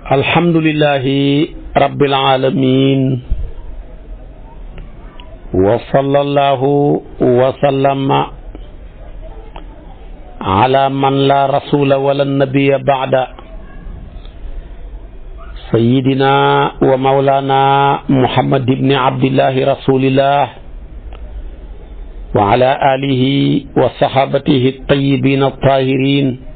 alhamdulillahi rabbil alamin wa sallallahu wa sallama ala man la rasula wala nabiya ba'da sayyidina wa mawlana muhammad ibn abdillahi rasulillah wa ala alihi wa sahabatihi at-tayyibin at-tahirin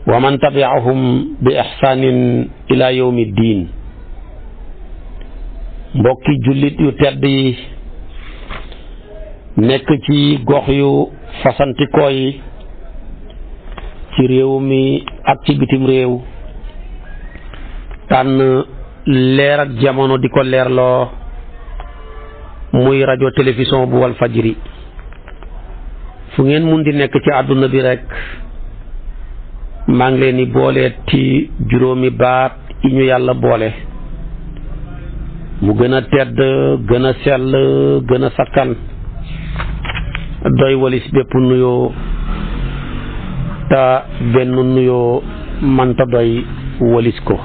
wa man tabi'ahum bi ihsanin ila yawmi ddin. mbokki jullit yu tedd yi nekk ci gox yu fasantikoo yi ci réew mi ak ci bitim réew tànn leer ak jamono di ko leerloo muy rajo télévision bu wal fajri fu ngeen mun di nekk ci àdduna bi rek maa ngi leen di boole ci juróomi baat yi ñu yàlla boole mu gën a tedd gën a sell gën a sakkan doy walis bépp nuyoo te benn nuyoo manta doy walis ko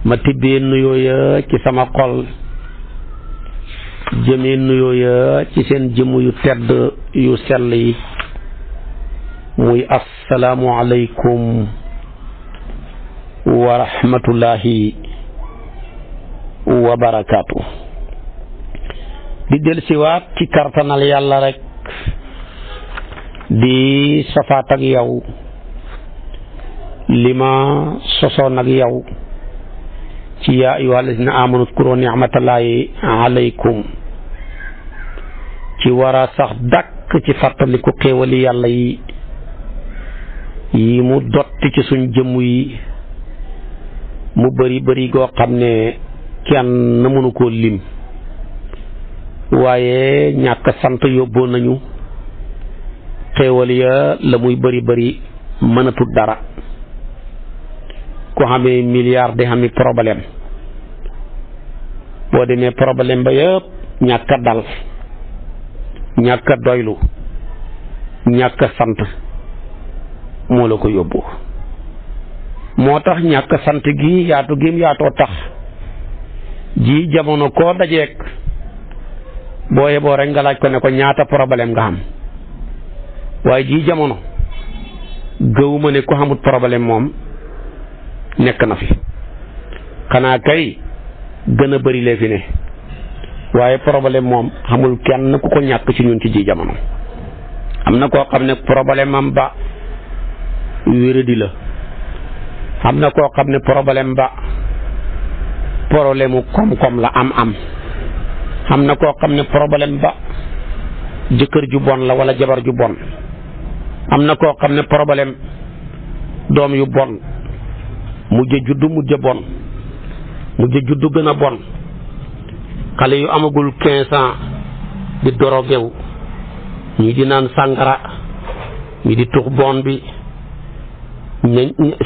ma tibbee nuyoo ya ci sama xol jëmee nuyoo ya ci seen jëmm yu tedd yu sell yi muy assalaamu aleykum wa rahmatullahi wa barakaatu. di dellusiwaat ci kartanal yàlla rek di safaat ak yow li ma sosoon ak yow ci yaa ayyuha allazina amanu uzkuru ni'matallahi aleykum ci war a sax dàkk ci fàttaliku xéewali yàlla yi mu dotti ci suñ jëmm yi mu bari goo xam ne kenn na mënu koo lim waaye ñàkk sant yóbboo nañu xéewal ya la muy bari mënatul dara ku xamee milliard di xami problème boo demee problème ba yëpp ñàkk a dal ñàkk a doylu ñàkk a sant moo la ko yóbbu. moo tax ñàkk sant gi yaatu gim yaatoo tax ji jamono koo dajeek boo yeboo rek nga laaj ko ne ko ñaata problème nga xam waaye ji jamono gëwuma ne ku xamut problème moom nekk na fi xanaa kay gën a bari lee fi ne waaye problème moom xamul kenn ku ko ñàkk ci ñun ci ji jamono. am na koo xam ne problème am ba wéradi la, xam na koo xam ne problème ba problème mu koom-koom la am xam na koo xam ne problème ba jëkkër ju bon la wala jabar ju bon, am na koo xam ne problème doom yu bon mujj juddu mujj bon mujj juddu gën a bon, xale yu amagul 15 ans di dorogew ñi di naan sàngara ñi di tux bon bi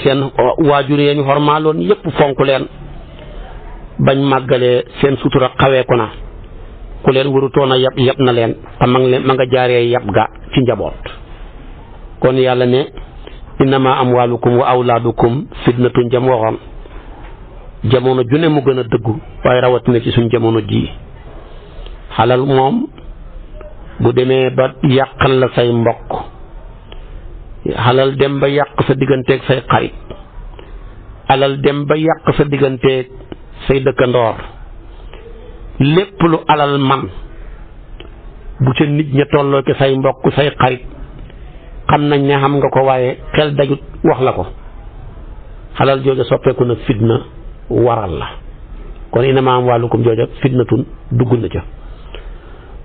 seen waajur yi ñu xormaaloon yépp fonk leen bañ màggalee seen sutura xawee ko na ku leen warutoon a yab na leen te ma nga jaaree yab ga ci njaboot. kon yàlla ne innama amwaalukum wa awlaadukum fitnatun jam waxoon jamono ju ne mu gën a dëggu waaye rawatina ci suñ jamono ji xalal moom bu demee ba yàqal la say mbokk, xalal dem ba yàq sa digganteeg say xarit, alal dem ba yàq sa digganteeg say dëkkandoor, lépp lu alal man bu ca nit ña tolloo ke say mbokk say xarit xam nañ ne xam nga ko waaye xel dajut wax la ko, xalal jooja soppeeku na fitna waral la. kon innamaa amwaalukum jooja fitnatun dugg na ca.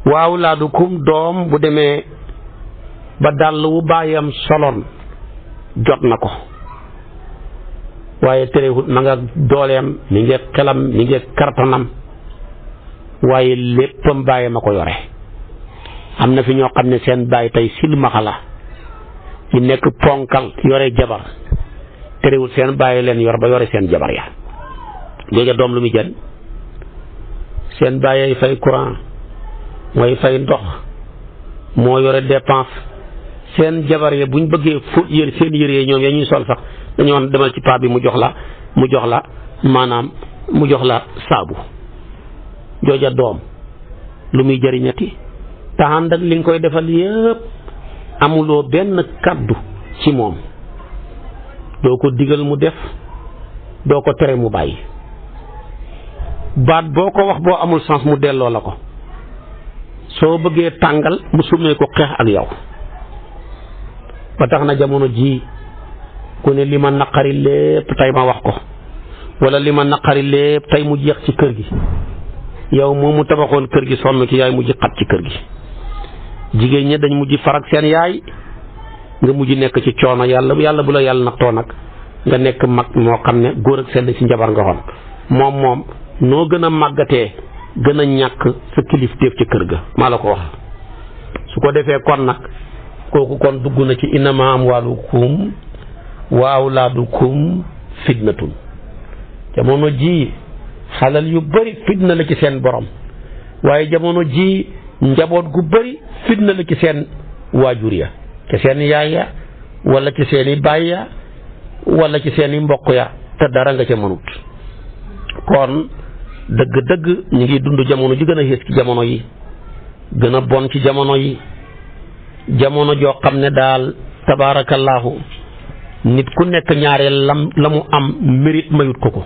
wa awlaadukum doom bu demee ba dàll wu baayam soloon jot na ko waaye terewut ma nga dooleem mi ngi xelam mi ngi kartanam waaye léppam bàyyi ma ko yore. am na fi ñoo xam ne seen baay tey silmaxa la ñu nekk ponkal yore jabar terewut seen bàyyi leen yor ba yore seen jabar ya jooja doom lu muy jël seen bàyyi fay courant mooy fay ndox moo yore dépense seen jabar ya buñ bëggee fóot seen yére ñoom ya ñuy sol sax dañoo demal ci paa bi mu jox la maanaam mu jox la saabu jooja doom lu muy jëriñati te ànd ak li nga koy defal yëpp amuloo benn kàddu ci moom doo ko digal mu def doo ko tere mu bàyyi baat boo ko wax boo amul sens mu delloo la ko soo bëggee tàngal mu sumee ko xeex ak yow ba tax na jamono ji ku ne li ma naqari lépp tey ma wax ko wala li ma naqari lépp tey mu jeex ci kër gi yow moom mu tabaxoon kër gi sonn ci yaay mujj xat ci kër gi jigéen ñi dañ mujj farag seen yaay nga mujj nekk ci coono yàlla bu la yàlla nattoo nag nga nekk mag moo xam ne góor ak sedd ci njabar nga xoon moom noo gën a màggatee gën a ñàkk sa kilifteef ci kër ga maa la ko wax su ko defee kon nag kooku kon dugg na ci innama amwaalukum wa awlaadukum fitnatun jamono ji xalal yu bari fitna la ci seen borom waaye jamono ji njaboot gu bari fitna la ci seen waajur ya ci seen yaay ya wala ci seeni baay ya wala ci seeni mbokk ya te dara nga ca mënut kon dëgg-dëgg ñu ngi dund jamono ji gën a xees ci jamono yi gën a bon ci jamono yi jamono joo xam ne daal tabaarakallaahu nit ku nekk ñaareel la mu am mérite mayut ko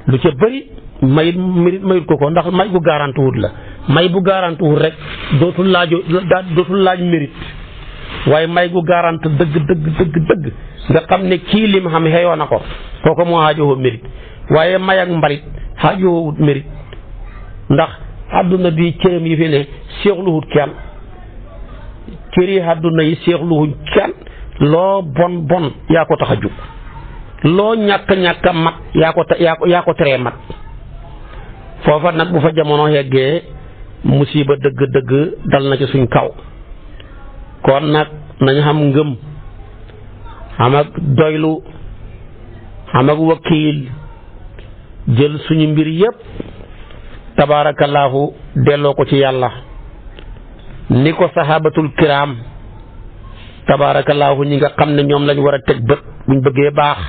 lu ca bëri mérite mayut ko ndax may bu garanti wut la may bu garanti wut rek dootul laaj mérite waaye may gu garanti dëgg nga xam ne kii lim xam xeeyoo na ko kooku moo xaajowoo mérite waaye may ak mbalit xaajowoo wut mérite ndax àdduna bi cëram yi fi ne seexluwut kenn cëri àdduna yi seexluwuñ kenn loo bon yaa ko tax a jug loo ñàkk mat yaa ko teree mat foofa nag bu fa jamono yeggee musiba dëgg dal na ci suñ kaw kon nag nañ xam ngëm xam ak doylu xam ak wakiil jël suñu mbir yépp tabaarakallaahu delloo ko ci yàlla ni ko sahabatul kiram tabaarakallaahu ñi nga xam ne ñoom lañ war a teg bët buñ bëggee baax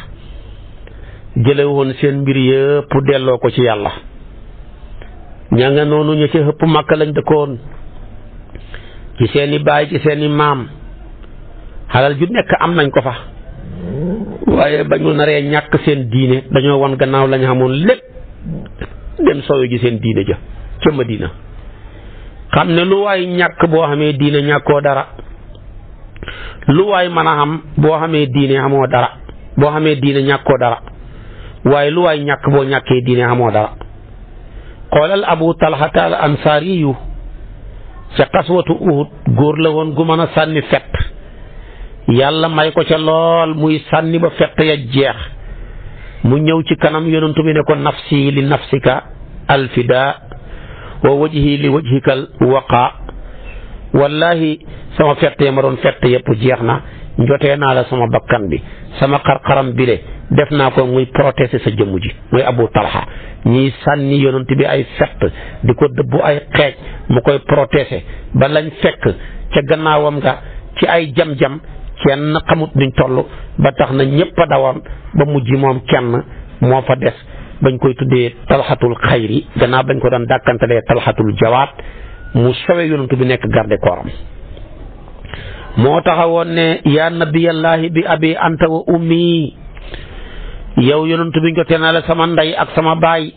jële woon seen mbir yëpp delloo ko ci yàlla ña nga noonu ñu ci ëpp Makka lañ dëkkoon ci seeni baay ci seeni maam xalal ju nekk am nañ ko fa waaye ba ñu naree ñàkk seen diine dañoo wan gannaaw lañ xamoon lépp dem sowe ji seen diine ja ca Madina xam ne lu waay ñàkk boo xamee diine ñàkkoo dara lu waay mën a xam boo xamee diine xamoo dara boo xamee diine ñàkkoo dara waaye lu waay ñàkk boo ñàkkee diine xamoo dara xoolal Abu Talhata al Ansaari yu ca xaswatu Uhud góor la woon gu mën a sànni fett yàlla may ko ca lool muy sànni ba fett ya jeex mu ñëw ci kanam yonentu bi ne ko nafsi li nafsika alfida wa wajhi li wajhikal waqa wallahi sama fett ya ma doon fett yëpp jeex na njotee naa la sama bakkan bi sama xar-xaram bi de def naa ko muy protéger sa jëmm ji muy Abu Talha ñiy sànni yonent bi ay fett di ko dëbbu ay xeej mu koy protéger ba lañ fekk ca gannaawam nga ci ay jam-jam kenn xamut nuñ toll ba tax na ñëpp a dawoon ba mujj moom kenn moo fa des bañ koy tuddee talxatul xayri gannaaw bañ ko doon dàkkantalee talxatul jawaat mu sowe yonent bi nekk garde kooram moo taxawoon ne yaa nabiyallahi bi abi anta wa ummi yow yonent bi jotee naa la sama ndey ak sama baay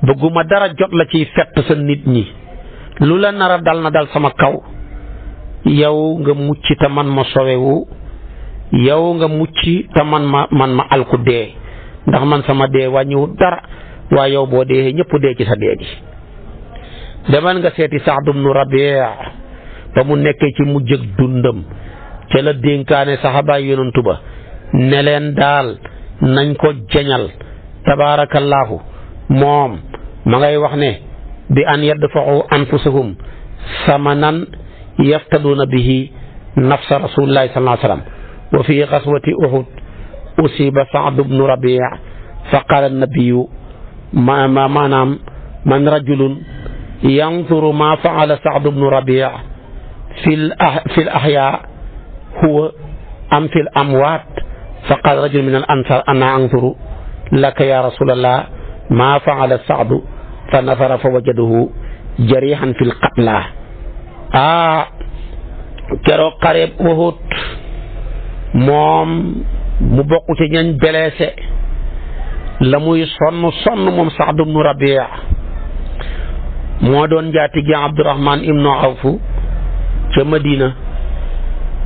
bëgguma dara jot la ciy fett sa nit ñi lu la nar a dal na dal sama kaw yow nga mucc te man ma sowewu yow nga mucc te man ma alku dee ndax man sama dee wàññiwut dara waaye yow boo dee ñëpp dee ci sa dee gi demal nga seeti Saad ibnu Rabi' ba mu nekkee ci mujj ak dundam ca la dénkaane saxaabaay yonantu ba ne leen daal nañ ko jañal tabaarakallaahu moom ma ngay wax ne bi an yadfa'u anfusahum samanan yaftaduuna bihi nafsa rasulillahi sallallahu alayhi wa sallam wa fi ghazwati Uhud usiba Saad ibnu Rabi' fa qaala nabiyu maanaam man rajulun yanzuru ma fa'ala Saad ibnu Rabi' fi l ahyaa huwa am fi l amwaat fa qaala rajul min al ansar ana anzuru laka ya rasulallah ma faala Saadu fa nazara fa wajadahu jarihan fil qatla keroog xareeb Uhud moom mu bokk ci ñañ blessé la muy sonn moom Saad ibnu Rabi' moo doon njaatige Abdurahman ibnu Awf ca Madina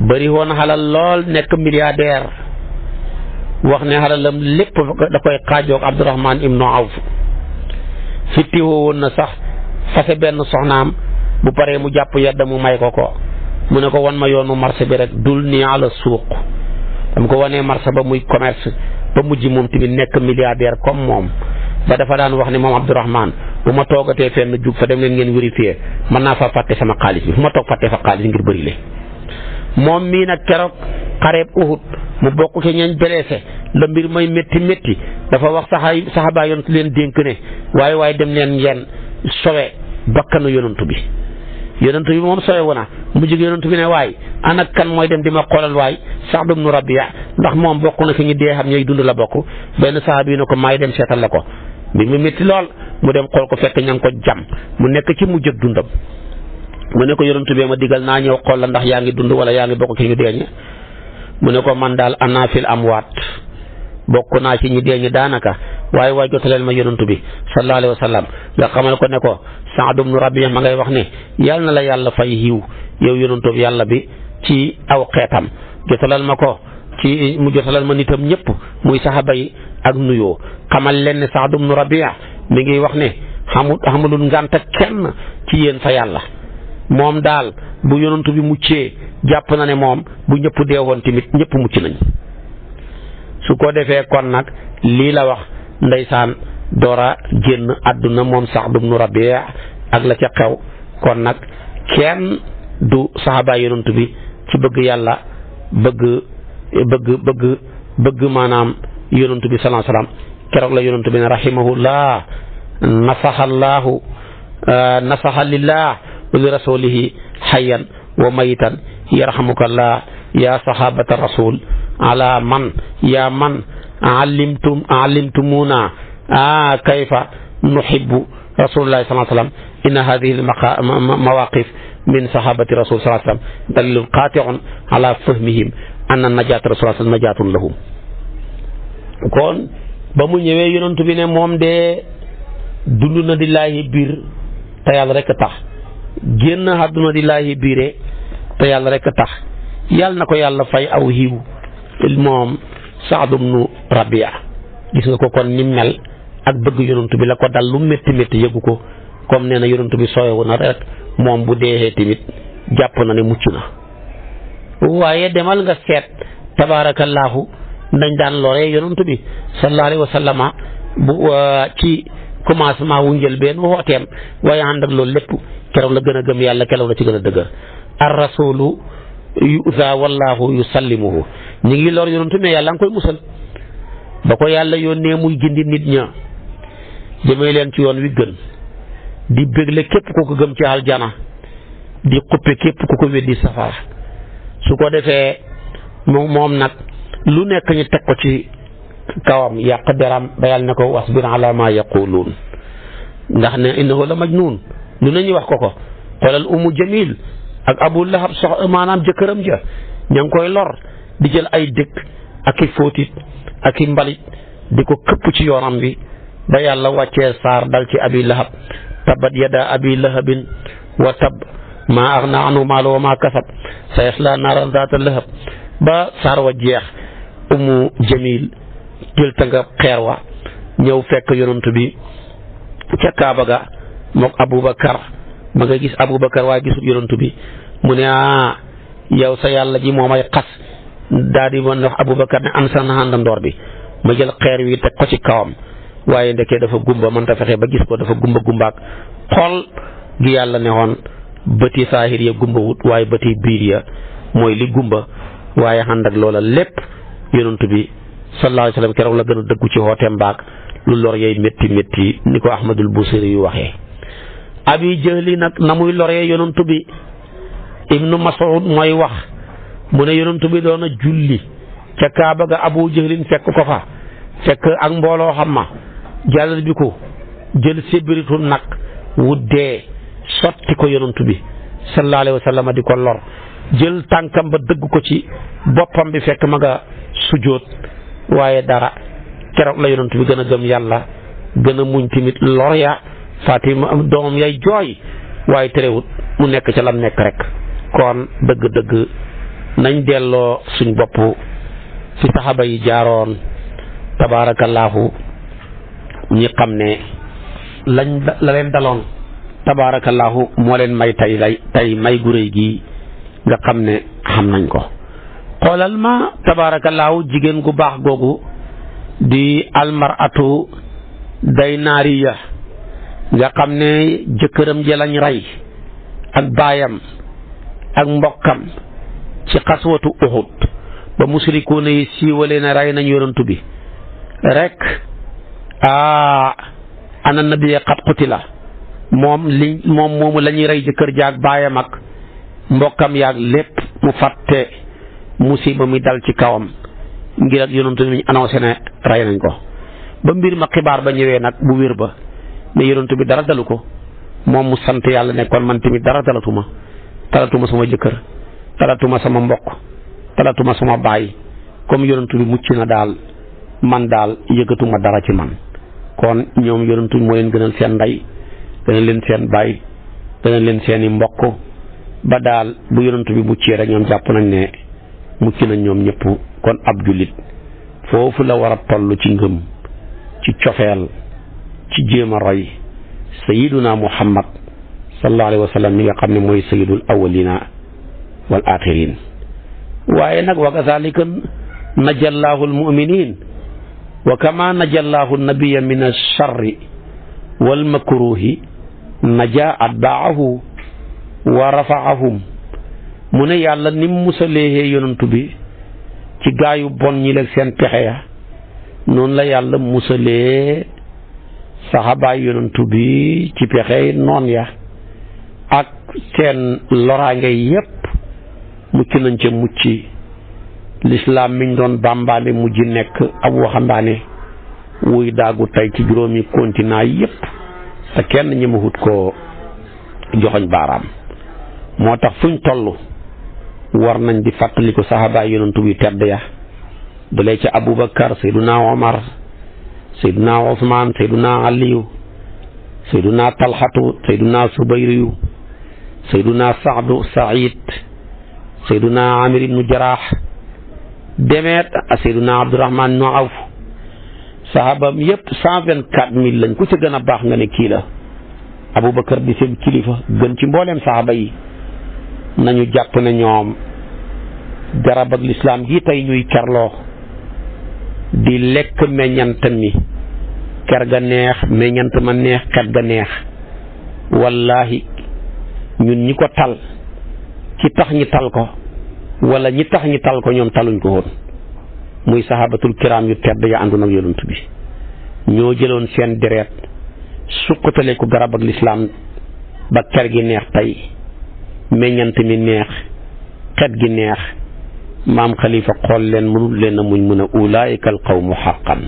bari woon xalal lool nekk milliardaire wax ne xalalam lépp da koy xaajoog Abdurahman ibnu Awf fittiwoo woon na sax fase benn soxnaam bu paree mu jàpp yedda mu may ko mu ne ko wan ma yoonu marché bi rek dul ni ala suuq dam ko wanee marché ba muy commerce ba mujj moom tamit nekk milliardaire comme moom ba dafa daan wax ne moom Abdourahman bu ma toogatee fenn jug fa dem leen ngeen vérifier mën naa fa fàtte sama xaalis bi fu ma toog fàtte fa xaalis ngir bëri le moom mii nag keroog xareeb Uhud mu bokk ci ñañ blessé la mbir may métti dafa wax saxaaba yonent leen dénk ne waaye dem leen ngeen sowe bakkanu yonent bi moom sowe wu na mu jóg yonent bi ne waay ana kan mooy dem di ma xoolal waay Saad ibnu Rabi' ndax moom bokk na ci ñi dee xam ñooy dund la bokk benn saxaabi yi ne ko maay dem seetal la ko mbir mi métti lool mu dem xool ko fekk ña ngi ko jam mu nekk ci mujj ak dundam mu ne ko yonent bi ma digal naa ñëw xool la ndax yaa ngi dund wala yaa ngi bokk ci ñu dee ñi mu ne ko man daal ana fil amwaat bokk naa ci ñi dee ñi daanaka waaye jotaleel ma yonent bi sallallahu alayhi wa sallam nga xamal ko ne ko Saad ibnu Rabi' ma ngay wax ne yal na la yàlla fay yiw yow yonentu yàlla bi ci aw xeetam jotalal ma ko mu jotalal ma nitam ñëpp muy saxaaba yi ak nuyoo xamal leen ne Saad ibnu Rabi' mi ngi wax ne xamulul ngànt kenn ci yéen fa yàlla moom daal bu yonentu bi muccee jàpp na ne moom bu ñëpp deewoon tamit ñëpp mucc nañ su ko defee kon nag lii la wax ndeysaan doora génn àdduna moom Saad ibnu Rabi' ak la ca xew kon nag kenn du saxaaba yonent bi ci bëgg yàlla bëgg maanaam yonent bi sallallahu alayhi wasallam keroog la yonent bi ne rahimahullah nasaxa lillah wa li rasulihi hayyan wa mayitan yarhamukallah ya sahabata rasul ala man ya man allimtumuna kayfa nuhibbu rasulullahi sallallahu alayhi wasallam inna hadhihi al-mawaqif min sahabati rasul sallallahu alayhi wasallam dalilun qati'un ala fahmihim anna najata rasul sallallahu najatun lahum kon ba mu ñëwee yonent bi ne moom de dund na di laahi biir te yàlla rek tax génn àdduna di laahi biire te yàlla rek tax yàlla na ko yàlla fay aw xiiw moom Saad ibnu Rabi' gis nga ko kon ni mel ak bëgg yonent bi la ko dal lu métti yëgu ko comme nee na yonent bi sooyewu na rek moom bu deexee tamit jàpp na ne mucc na waaye demal nga seet tabaarakallaahu dañ daan loree yonent bi sallallahu alayhi wa sallama bu ci commencement wu njëlbeen wooteem waaye ànd ak loolu lépp keroog la gën a gëm yàlla keroog la ci gën a dëgër ar rasulu yuza wallahu yusallimuhu ñu ngi lor yonent mais yàlla nga koy musal ba ko yàlla yónnee muy gindi nit ña jëmee leen ci yoon wi gën di bégle képp ku ko gëm ci aljana di xuppe képp ku ko weddi safara su ko defee moom nag lu nekk ñu teg ko ci kawam yàq deram ba yàlla ne ko wasbir ala ma yaquluun ndax ne innahu la majnuun lu nañu wax ko xoolal Ummu Jamil ak Abu Lahab maanaam jëkkëram ja ña ngi koy lor di jël ay dëkk ak i fóotit ak i mbalit di ko këpp ci yoonam bi ba yàlla wàccee saar dal ci Abi Lahab tabbat yada abi lahabin wa tab maa aghnaa anhu maaluhu wa maa kasab sayaslaa naaran zaata lahab ba saar wa jeex Ummu Jamil jël tanga xeer wa ñëw fekk yonent bi ca Kaaba ga mook Aboubacar ma nga gis Aboubacar waaye gisul yonent bi mu ne yow sa yàlla ji moo may xas daal di mën wax Aboubacar ne an sa àndandoor bi ma jël xeer wi teg ko ci kawam waaye ndekee dafa gumba mënta fexe ba gis ko dafa gumbaak xol gi yàlla ne woon bëti saahir ya gumba wut waaye bëti biir ya mooy li gumba waaye ànd ak loola lépp yonent bi sallallahu alayhi wa sallam keroog la gën a dëggu ci xooteem baak lu lor yey métti ni ko Ahmadul Busiri yu waxee Abi Jahli nag na muy loree yonent bi Ibnu Mas'ud mooy wax mu ne yonent bi doon a julli ca Kaaba ga Abu Jahlin fekk ko fa fekk ak mbooloo xam ma jàllal bi ko jël sébiritu nag wu dee sotti ko yonantu bi sallallahu alayhi wa sallam di ko lor jël tànkam ba dëgg ko ci boppam bi fekk ma nga sujjóot waaye dara keroog la yonantu bi gën a gëm yàlla gën a muñ tamit lor ya Fatima am doomam yay jooy waaye terewut mu nekk ca lam nekk rek. kon dëgg-dëgg nañ delloo suñ bopp fi saxaaba yi jaaroon tabaarakallaahu ñi xam ne la leen daloon tabaarakallaahu moo leen may tey may gu réy gi nga xam ne xam nañ ko. xoolal ma tabaarakallaahu jigéen gu baax googu di almaratu daynaariya nga xam ne jëkkëram ji lañ rey ak baayam ak mbokkam ci xaswatu Uhud ba musrikuuna yi siiwalee ne rey nañ yonantu bi rek ana nabiya qad qutila moom moomu la ñuy rey jëkkër jaag baayam ak mbokkam yaag lépp mu fàtte musiba mi dal ci kawam ngir ak yonantu bi ñu annoncé ne rey nañ ko ba mbir ma xibaar ba ñëwee nag bu wér ba ne yonantu bi dara dalu ko moom mu sant yàlla ne kon man tamit dara talatuma sama jëkkër talatuma sama mbokk talatuma sama baay comme yonantu bi mucc na daal man daal yëgatuma dara ci man. kon ñoom yonantu moo leen gënal seen ndey gënal leen seen baay gënal leen seeni mbokk ba daal bu yonantu bi muccee rek ñoom jàpp nañ ne mucc nañ ñoom ñëpp. kon ab jullit foofu la war a toll ci ngëm ci cofeel ci jéem a roy sayiduna muhammad sallallahu alayhi wa sallam mi nga xam ne mooy sayidul awalina wal axirin. waaye nag wa kazalika najallaahu almuminin wa kama najallaahu nabiya min alcharri walmakruhi naja atbaahu wa rafaahum. mu ne yàlla nim musalee yonantu bi ci gaayu bon ñi leeg seen pexe ya noonu la yàlla musalee saxaabaay yonantu bi ci pexe noon ya ak seen loraange yépp mucc nañ ca mucc. lislaam miñ doon bàmbaane mujj nekk ab waxambaane wuy daagu tey ci juróomi continent yépp te kenn ñemewut ko joxoñ baaraam. moo tax fuñ toll war nañ di fàttali ko saxaabaay yonantu bi tedd ya dalee ca Abubakar Seyduna Omar Seyduna Osmaan Seyduna Aliyu Seyduna Talxatu Seyduna Subayriyu Seyduna Saadu Saïd Seyduna Amir ibnu Jaraax demeet Seyduna Abdurahmaan ibnu Awf saxaabam yépp 124,000 lañ ku ca gën a baax nga ne kii la. Abubakar di seen kilifa gën ci mbooleem saxaaba yi nañu jàpp ne ñoom garab ak lislaam gi tey ñuy kerloo di lekk meññant mi ker ga neex meññant ma neex xet ga neex wallahi ñun ñi ko tal ci tax ñi tal ko wala ñi tax ñi tal ko ñoom taluñ ko woon muy sahabatul kiram yu tedd ya àndoon ak yonent bi ñoo jëloon seen deret suqatale ko garab ak lislaam ba ker gi neex tey meññant mi neex xet gi neex maam xalifa xool leen mënul leen a muñ mën a ulaayika al qawmu xaqan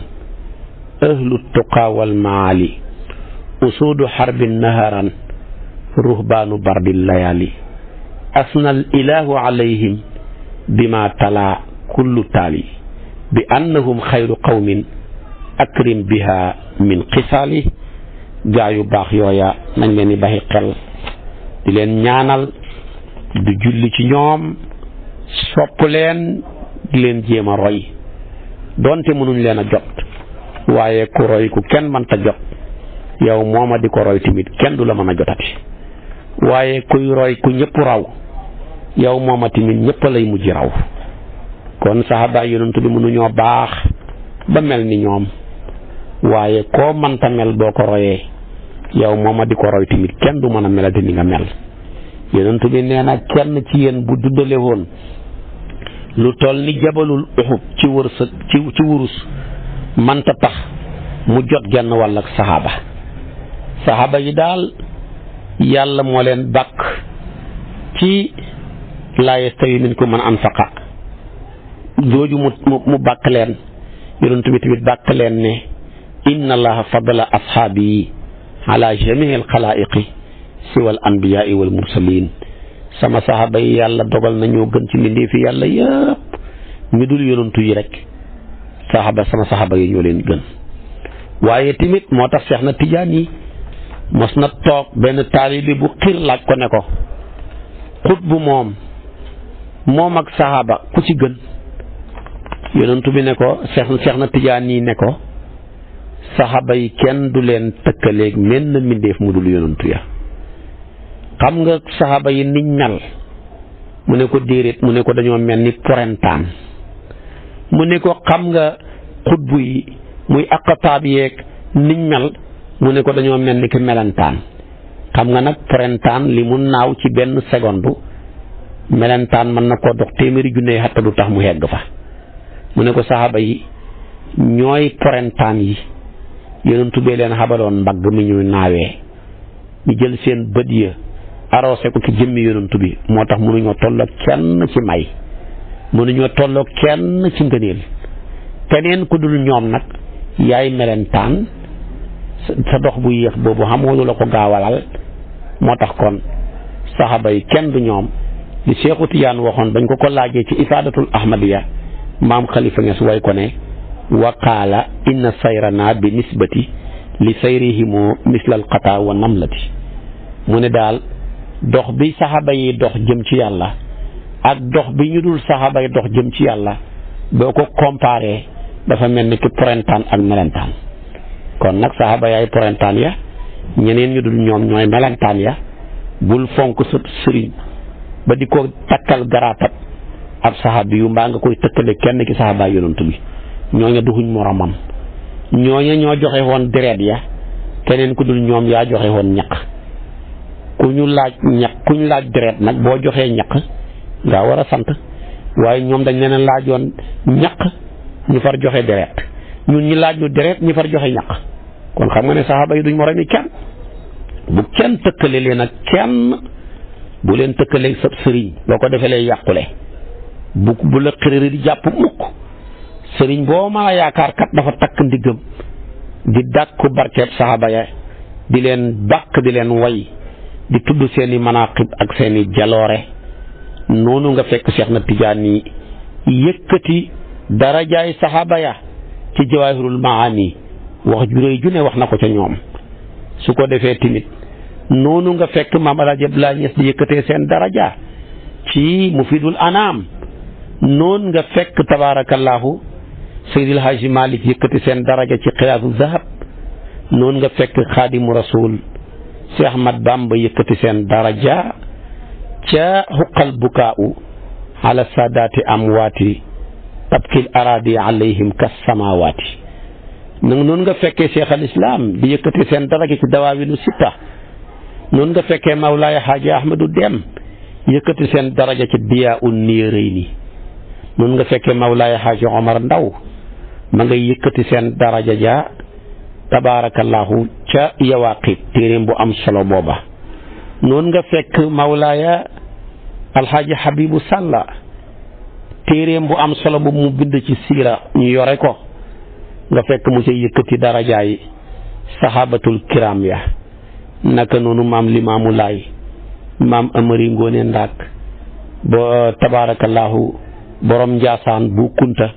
ahlu tuqa wal maali usuudu xarbin naharan ruhbaanu bardil layaali asnal ilahu alayhim bima tala kullu taali bi annahum xayru qawmin akrim biha min xisaali gaa yu baax yooya nañ leen di baxi xel di leen ñaanal di julli ci ñoom sopp leen di leen jéem a roy doonte mënuñ leen a jot waaye ku roy ku kenn mënta jot yow mooma di ko roy tamit kenn du la mën a jotati waaye kuy roy ku ñëpp raw yow mooma tamit ñëpp lay mujj raw kon saxaaba yonent bi mënuñoo baax ba mel ni ñoom waaye koo mënta mel boo ko royee yow mooma di ko roy tamit kenn du mën a melati ni nga mel. yonent bi nee na kenn ci yéen bu duddale woon lu toll ni jabalul Uhud ci wërsëg ci wurus manta tax mu jot genn wàll ak saxaaba yi daal yàlla moo leen bàkk ci laa yastawi minkum man anfaqa jooju mu bàkk leen yonent bi tamit bàkk leen ne inna allaha fadala ashaabi ala jamii al xalaa'iqi siwal anbiyaai wal mursalin sama saxaaba yi yàlla dogal na ñoo gën ci mbindeefi yàlla yëpp ñu dul yonantu yi rek sama saxaaba yi ñoo leen gën. waaye tamit moo tax Seex na Tijaan yi mos na toog benn taalibi bu xiir laaj ko ne ko xutbu moom ak saxaaba ku ci gën yonantu bi ne ko Seex na Tijaan yi ne ko saxaaba yi kenn du leen tëkkaleeg menn mbindeef mu dul yonantu ya. xam nga saxaaba yi niñ mel mu ne ko déedéet mu ne ko dañoo mel ni porentaan mu ne ko xam nga xutbu yi muy aqtaab yeeg niñ mel mu ne ko dañoo mel ni ki melentaan xam nga nag porentaan li mu naaw ci benn seconde melentaan mën na koo dox téeméeri junne xatta du tax mu hegg fa mu ne ko saxaaba yi ñooy porentaan yi yonentu bee leen xabaloon mbagg mi ñuy naawee ñu jël seen bët ya arrosé ko ci jëmmi yonantu bi moo tax mënuñoo tolloog kenn ci may mënuñoo tolloog kenn ci ngëneel keneen ku dul ñoom nag yaay melentaan sa dox bu yéex boobu xamoo lu la ko gaawalal moo tax kon saxaaba yi kenn du ñoom li Seexu Tijaan waxoon bañ ko laajee ci ifaadatul ahmadiya maam Xalifa Ñas way ko ne wa qaala inna sayrana bi nisbati li sayrihimu mislal qataa wa namlati mu ne daal dox bi saxaaba yi dox jëm ci yàlla ak dox bi ñu dul saxaaba yi dox jëm ci yàlla boo ko comparé dafa mel ni ki porentaan ak melentaan kon nag saxaaba yaay porentaan ya ñeneen ñu dul ñoom ñooy melentaan ya bul fonk sa sëriñ ba di ko takkal garaatab ab saxaabi yu mbaa nga koy tëkkale kenn ki saxaaba yonantu bi ñooña duxuñ moromam ñooña ñoo joxe woon deret ya keneen ku dul ñoom yaa joxe woon ñaq kuñ laaj deret nag boo joxee ñaq nga war a sant waaye ñoom dañ leen laajoon ñaq ñu far joxe deret ñun ñi laaj ñu deret ñu far joxe ñaq kon xam nga ne saxaaba yi duñ moromi kenn bu kenn tëkkale leen ak kenn bu leen tëkkaleeg sab sëriñ boo ko defee lay yàqule bu la xërëri di jàpp mukk sëriñ boo ma yaakaar kat dafa takk ndiggam di dàkku barkeeb saxaaba ya di leen bàkk di leen way di tudd seeni manaqib ak seeni jaloore noonu nga fekk Seex na Tijaan yi yëkkati darajaay saxaaba ya ci jawaahirul maani wax ju réy ju ne wax na ko ca ñoom su ko defee timit noonu nga fekk maam Alaaji Abdoulaye Niass di yëkkatee seen daraja ci Mufidul Anaam noonu nga fekk tabaarakallaahu Seydil Haaji Malik yëkkati seen daraja ci Xilaasu Zahab noonu nga fekk Xaadimu Rasuul Seex Ahmad Bamba yëkkati seen daraja ca xuqal bukaa'u ala saadaati amwaati tabkil araadi alayhim kas samaawaati noonu nga fekkee Seex al Islaam di yëkkati seen daraja ci dawaawinu sitta noonu nga fekkee Mawlaaya Xaaji Ahmadu Dem yëkkati seen daraja ci Diyaa'un Niirayni noonu nga fekkee Mawlaaya Xaaji Omar Ndaw ma ngay yëkkati seen daraja ja tabaarakallaahu ca Yawaaqit téeréem bu am solo booba noonu nga fekk Mawlaaya Alxaaji Habibu Sàlla téeréem bu am solo bu mu bind ci siira ñu yore ko nga fekk mu ca yëkkati darajaay saxaabatul kiram ya naka noonu maam Limaamu Laay maam Amari Ngoone Ndaak ba tabaarakallaahu borom Njaasaan bu Kunta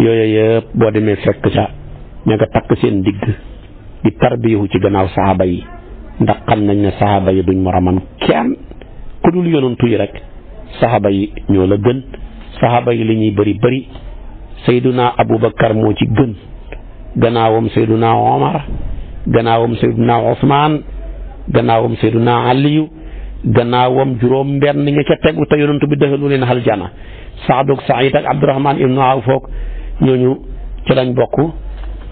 yooyu yëpp boo demee fekk ca ña nga takk seen digg di tarbiyu ci gannaaw saxaaba yi ndax xam nañ ne saxaaba yi duñ moromam kenn ku dul yonantu yi rek saxaaba yi ñoo la gën saxaaba yi li ñuy bëri Seyduna Abubakar moo ci gën gannaawam Seyduna Omar gannaawam Seyduna Ousmane gannaawam Seyduna Aliyu gannaawam juróom benn nga ca tegu te yonantu bi dëxalu leen aljana Saad ak Saïd ak Abdurahmaan ibnu Awf foog ñooñu ci lañ bokk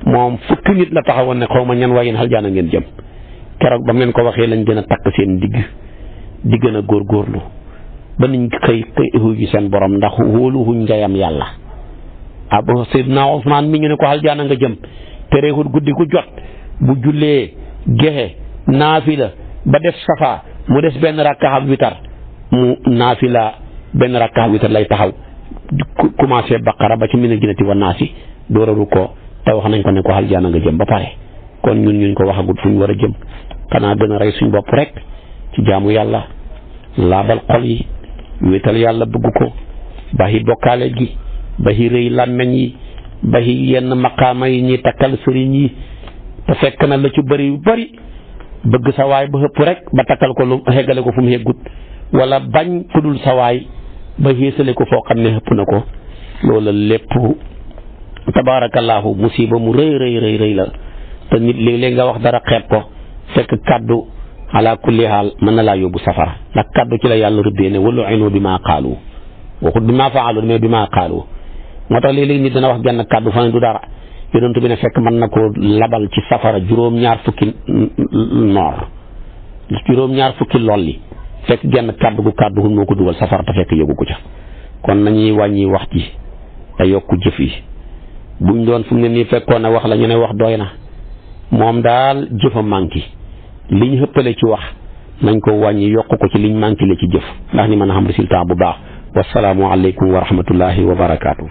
moom fukki nit la taxawoon ne xaw ma ñan waaye aljana ngeen jëm keroog ba mu leen ko waxee lañ gën a takk seen digg di gën a góorgóorlu ba niñ xëy xuuji seen borom ndax wóoluwuñ njayam yàlla Abu Seydina Ousmane mi ñu ne ko aljana nga jëm terewul guddi gu jot bu jullee gexe naafila ba def safa mu des benn rakkaxab witar mu naafila benn rakkaxab witar lay taxaw commencé baqara ba ci minal jinnati wan naasi door a rukkoo te wax nañ ko ne ko aljana nga jëm ba pare kon ñun ko waxagut fu ñu war a jëm xanaa gën a rey suñ bopp rek ci jaamu yàlla laabal xol yi wéetal yàlla bëgg ko baxi bokkaale gi baxi rëy làmmeñ yi baxi yenn maqaama yi ñuy takkal sëriñ yi te fekk na la ci bëri bëgg sa waay ba xëpp rek ba takkal ko lu xeggale ko fu mu xeggut wala bañ ku dul sa waay ba xéesale ko foo xam ne xëpp na ko loola lépp tabaarakallaahu musiba mu rëy la te nit léeg-léeg nga wax dara xeeb ko fekk kàddu ala kulli haal mën na laa yóbbu safara ndax kàddu ci la yàlla rëbbee ne wala inu bi maa qaalu waxut bi maa faalu mais bi maa qaalu moo tax léeg-léeg nit dana wax genn kàddu fa ne du dara yonent bi ne fekk mën na ko labal ci safara juróom-ñaar fukki lolli fekk genn kàddu gu moo ko dugal safara te fekk yëgu ko ca kon nañuy wàññi wax ji te yokku jëf yi buñ doon fu mu ne nii fekkoon na wax la ñu ne wax doy na moom daal jëfa manqué liñ xëppale ci wax nañ ko wàññi yokk ko ci liñ manqué le ci jëf ndax ni mën a xam résultat bu baax wasalaamu aleykum wa rahmatullahi wa barakaatu.